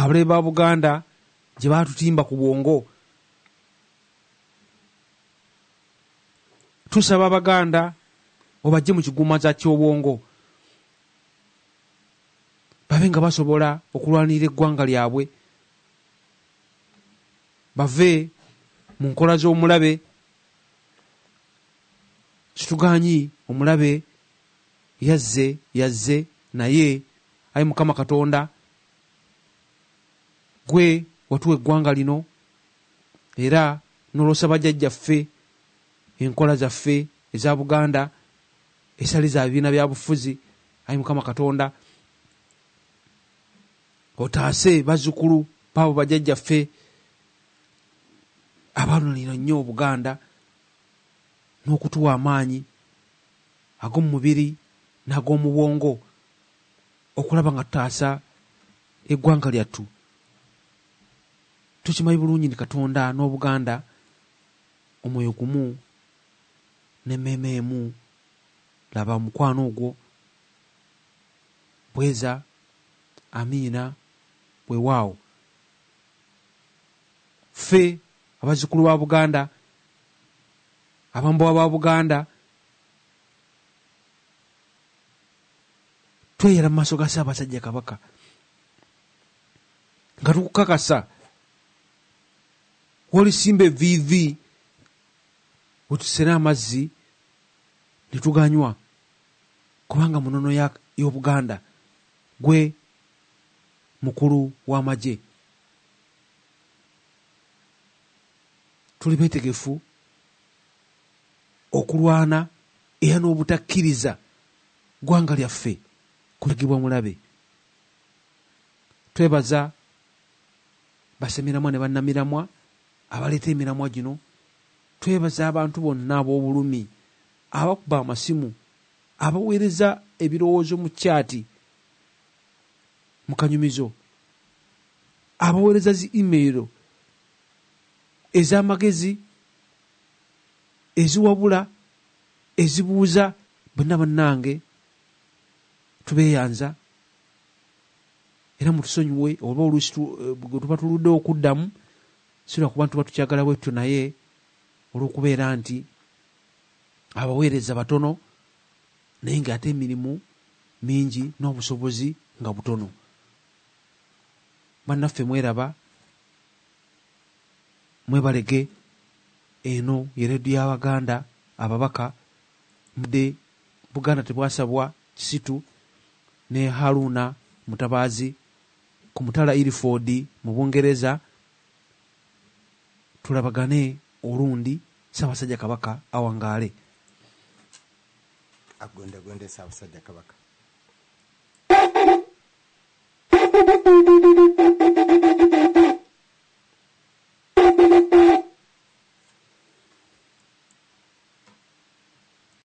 Abalabe ba Buganda gye baatutimba ku bwongo. Tusaba Abaganda obajje mu kigumaza ky'obwongo, babe nga basobola okulwanirira eggwanga lyabwe, bave mu nkola z'omulabe. Situganyi omulabe yazze yazze, naye ayi Mukama Katonda, gwe watuwa eggwanga lino era n'olwosa bajjajjaffe enkola zaffe eza Buganda esali za bibiina bya bufuzi. Ayi Mukama Katonda, otaase bazzukulu baabo bajjajjaffe abalwanirira nnyo Obuganda n'okutuwa amaanyi ag'omu mubiri n'ag'omu bwongo okulaba nga tutaasa eggwanga lyattu. Tukimanyi bulungi nti Katonda n'Obuganda omwoyo gumu n'emmeeme emu. Laba omukwano ogwo. Bweza, amiina, weewaawo. Ffe abazzukulu ba Buganda, abambowa ba Buganda, tweyala mu maaso ga Ssaabasajja Kabaka nga tukukakasa w'olisimba evviivi wetusena amazzi ne tuganywa, kubanga mu nnono y'Obuganda gwe mukulu w'amagye. Tuli beetegefu okulwana era n'obutakkiriza ggwanga lyaffe kunyagibwa mulabe. Twebaza basemiramwa ne bannamiramwa abaleeta emiramwa gino. Twebaza abantu bonna ab'obulumi abakuba amasimu, abaweereza ebirowoozo mu kyati mu kanyumizo, abaweereza zi email ez'amagezi, eziwabula, ezibuuza. Bonna bannange tubeeyanza era mutusonyiwe oba oluusi bwe tuba tuluddewo okuddamu, si lwakuba tuba tukyagala bwetyo, naye olw'okubeera nti abaweereza batono naye ng'ate emirimu mingi n'obusobozi nga butono. Bannaffe mweraba, mwebalege. Eno ye rediyo y'Abaganda ababaka mudde Buganda tebwasabwa Kisitu ne Haruna Mutabaazi ku Mutala Ilford mu Bungereza. Tulabagane olundi. Ssaabasajja Kabaka awangaale. Agondagonde Ssaabasajja Kabaka.